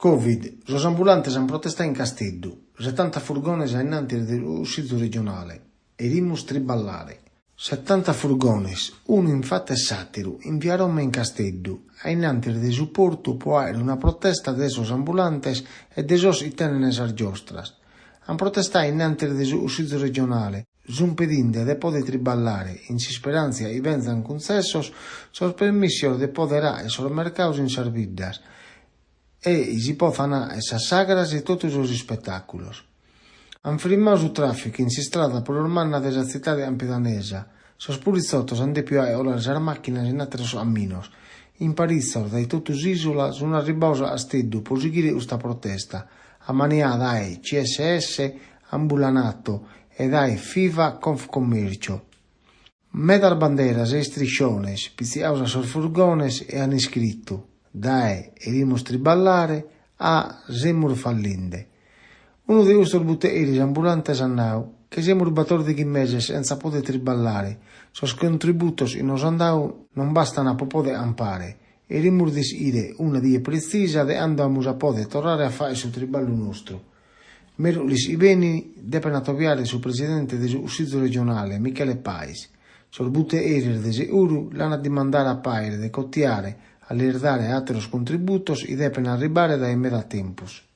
Covid, sos ambulantes ant protestadu in Casteddu, setanta furgones a in antis de su Cussizu regionale, Cherimus triballare. Setanta furgones, unu in fatu 'e s'àteru, in via Roma in Casteddu, a in antis de su portu pro àere una protesta de sos ambulantes e de sos chi tenent sas giostras. Ant protestadu in antis de su Cussizu regionale, sunt pedinde de pòdere triballare, in s'isperàntzia chi benzant cuntzessos sos permissos de pòdere àere sos mercados in sas biddas e chi si potzant àere sas sagras e totu sos ispetàculos. Ant frimmadu su tràficu in s'istrada prus manna de sa tzitade campidanesa. Sos pulitzotos ant dèpidu àere colare sas màchinas in àteros caminos. In paritzos dae totu s'ìsula sunt arribados a Casteddu pro sighire custa protesta, ammaniada dae CSS Ambulanato e dae Fiva Confcommercio. Medas banderas e istrisciones pitziados a sos furgones e ant iscritu Dae Cherimus triballare a Semus fallinde. Unu de custos butegheris ambulantes at nadu che semus batòrdighi meses sentza pòdere triballare, sos contributos chi nos ant dadu non bastant pro pòdere campare, cherimus ischire una die pretzisa de cando amus a pòdere torrare a fàghere su triballu nostru. Mèrculis chi benit depent atobiare su presidente de su Cussizu regionale, Michele Pais. Sos butegheris de seguru l'ant a dimandare a Pais de cotiare a lis dare àteros contributos chi depent arribare dae meda tempus.